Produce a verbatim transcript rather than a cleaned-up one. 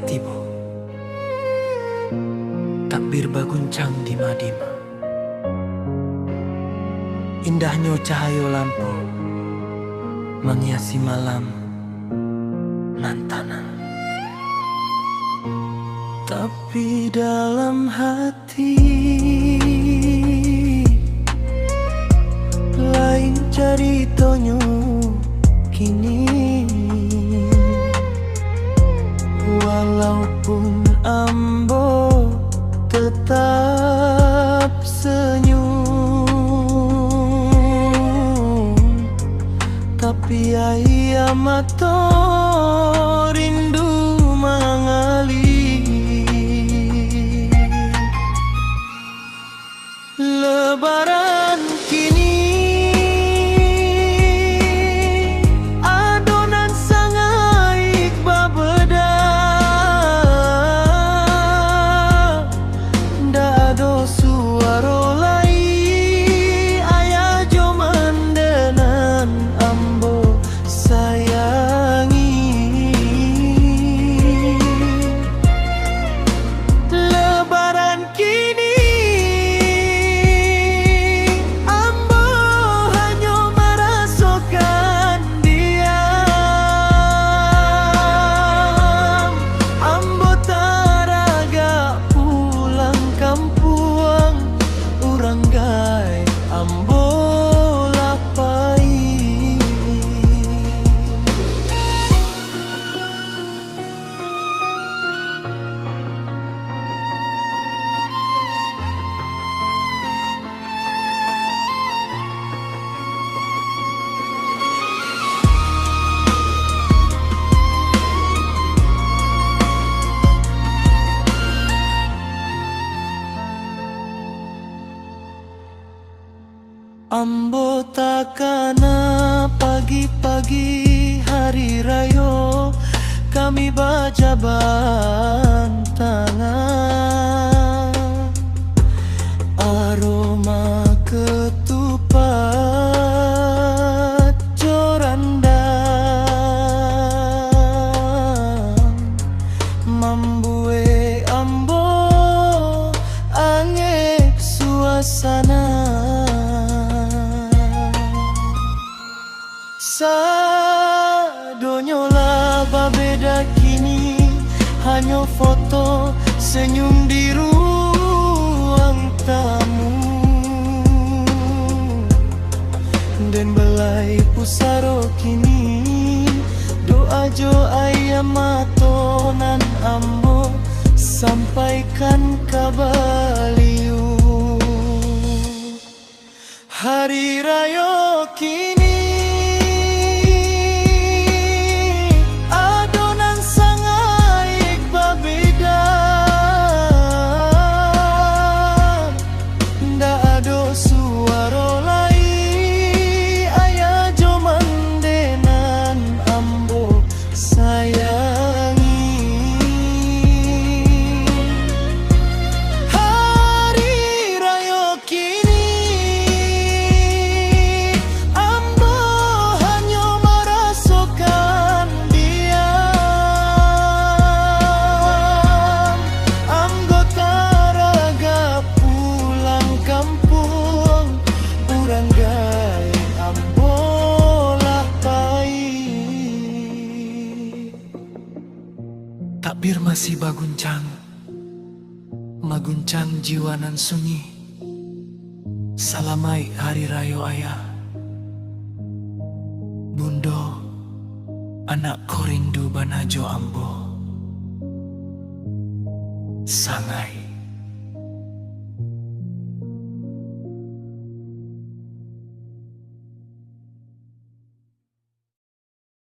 tibo. Takbir baguncang dima-dima. Indahnyo cahayo lampu manghiasi malam nan tanang. Tapi dalam hati lain caritonyo kini. Walaupun ambo tetap senyum, tapi aia mato rindu mangalir. Lebaran kini, ado nan sangaik babeda. Ndak ado suaro lai, ayah jo mande nan ambo sayangi. Lebaran kini, ambo hanyo marasokan diam. Ambo taragak pulang kampuang, urang gaek ambo lah pai. Ambo takana pagi-pagi hari rayo, kami bajaban tangan. Aroma ketupat jo randang mambuek ambo angek suasana. Sadonyo lah babeda kini, hanyo foto senyum di ruang tamu. Den balai pusaro kini, doa jo aia mato nan ambo sampaikan ka baliau. Hari rayo kini, ado nan sangaik babeda. Ndak ado suaro lai, ayah jo mande nan ambo sayangi. Hari rayo kini, ambo hanyo marasokan diam. Ambo taragak pulang kampuang, urang gaek ambo lah pai. Takbir masih baguncang, maguncang jiwa nan sunyi. Salamaik Hari Rayo Ayah, Bundo, anak ko rindu bana jo ambo. Sangaik.